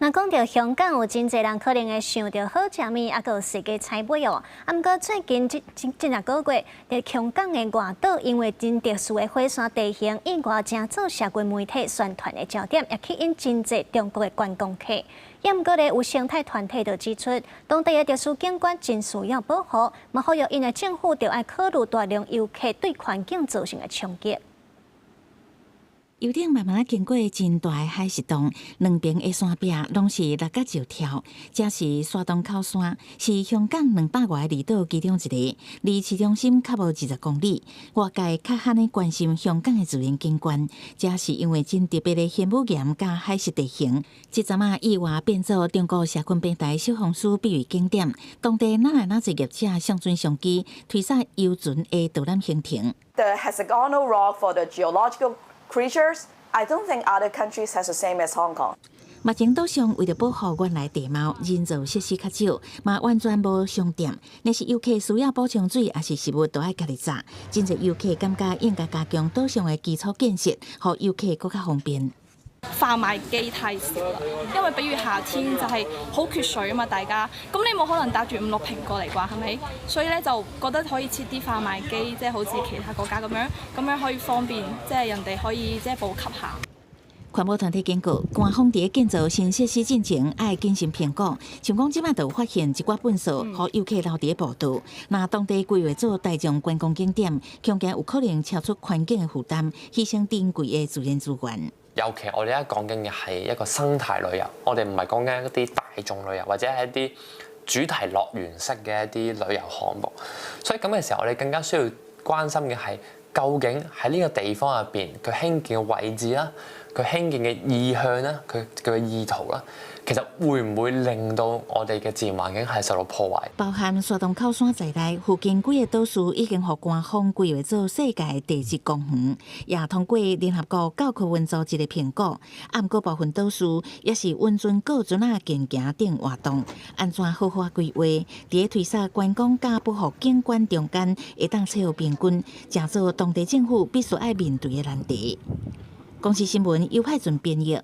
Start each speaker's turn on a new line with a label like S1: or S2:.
S1: 若講著香港，有真濟人可能會想著好食物，抑閣有世界彩尾哦。啊，毋過最近這這這兩個月，佇香港的外島，因為真特殊的火山地形，意外成做社群媒體宣傳的焦點，也吸引真濟中國的觀光客。也毋過咧，有生態團體就指出，當地的特殊景觀真需要保護，嘛呼籲𪜶的政府著愛考慮大量遊客對環境造成的衝擊。
S2: 遊艇慢慢仔經過真大的海蝕洞，兩邊的山壁攏是六角石柱。這是沙洞口山，是香港200外個離島其中一个，離市中心較無20公里。外界較罕咧關心香港的自然景觀，這是因為真特別的玄武岩佮海蝕地形。這陣仔意外變做中國社群平台小紅書必遊景點，當地哪來哪濟業者上傳相機，推捒遊船的導覽行程。
S3: The hexagonal rock for the geological creatures, I don't think other countries has the same as Hong Kong.
S2: 目前島上為著保護原來地貌，人造設施較少，嘛完全無商店。若是遊客需要補充水，抑是食物，都愛家己紮。真濟遊客感覺應該加強島上的基礎建設，予遊客閣較方便。
S4: 販賣機太少啦，因為比如夏天就係好缺水啊嘛，大家咁你冇可能帶住五六瓶過嚟啩，係咪？所以咧就覺得可以設啲販賣機，即係好似其他國家咁樣，咁樣可以方便，即係人哋可以即係補給下。
S2: 環保團體警告，官方佇建造新設施進前，愛謹慎評估。像講這擺就發現一寡糞掃，予遊客留佇步道。若當地規劃做大眾觀光景點，恐驚有可能超出環境的負擔，犧牲珍貴的自然資源。
S5: 尤其我哋而家講緊嘅係一個生態旅遊，我哋唔係講緊一啲大眾旅遊或者係一啲主題樂園式嘅一啲旅遊項目。所以咁嘅時候，我哋更加需要關心嘅係究竟喺呢個地方入邊，佢興建嘅位置啦，佢興建嘅意向啦，佢嘅意圖啦，其實會唔會令到我哋嘅自然環境係受到破壞？
S2: 包含沙洞口山在內，附近幾个島嶼已經予官方規劃做世界地質公園，也通過聯合國教科文組織的評估。啊，毋過部分島嶼也是穩陣過船仔健行等活動，按怎好好規劃，佇咧推捒觀光佮保護景觀中間，會當取得平均，成做當地政府必須愛面對的難題。公視新聞，尤派準編譯。